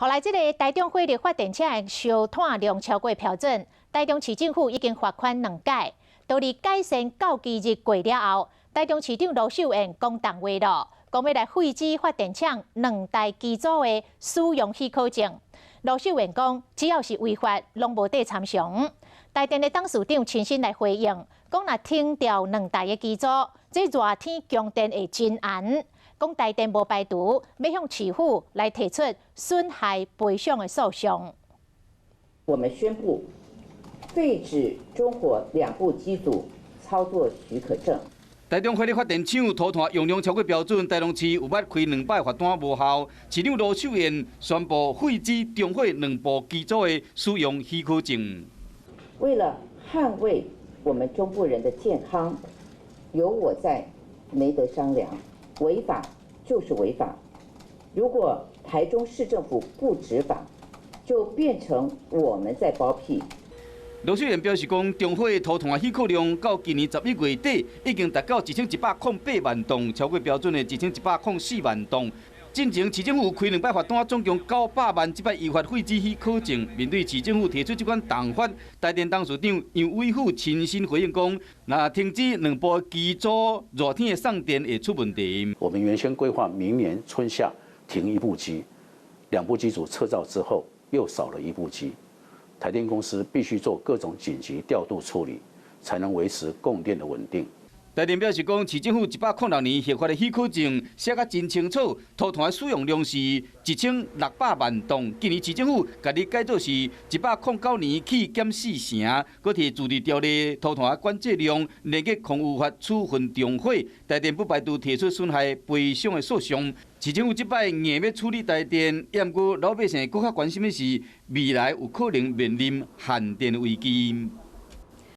予來這个台中火力發電廠的燒炭量超過標準，台中市政府已經罰款兩擺。到佇改善到期日過了後，台中市長盧秀燕講重話囉，講欲來廢止發電廠兩台機組的使用許可證。盧秀燕講，只要是違法，攏無得參詳。台電的董事長親身來回應，講若停掉兩台的機組，這熱天供電會真絚。講台電無排除欲向市府來提出損害賠償的訴訟。我們宣布廢止中火兩部機組操作許可證。台中火力發電廠塗炭用量超過標準，台中市有捌開兩擺罰單無效。市長盧秀燕宣布廢止中火兩部機組的使用許可證。為了捍衛我們中部人的健康，有我在，沒得商量。違法就是違法。如果台中市政府不執法，就變成我們在包庇。盧秀燕表示講，中火塗炭許可量到今年11月底已經達到1108萬噸，超過標準的1104萬噸。進前市政府開兩擺罰單，總共900萬，這擺依法廢止許可證。面對市政府提出這款重罰，台電董事長楊偉富親身回應講，若停止兩部機組，熱天的送電會出問題。我們原先規劃明年春夏停一部機，兩部機組撤照之後又少了一部機，台電公司必須做各種緊急調度處理，才能維持供電的穩定。台電表示講，市政府106年核發的許可證寫甲真清楚，塗炭的使用量是1600萬噸。今年市政府共你改做是109年起減四成，閣提自治條例塗炭的管制量，連結空污法處分中火，台電不排除提出損害賠償的訴訟。市政府這擺硬欲處理台電，毋過老百姓閣較關心的是未來有可能面臨限電危機。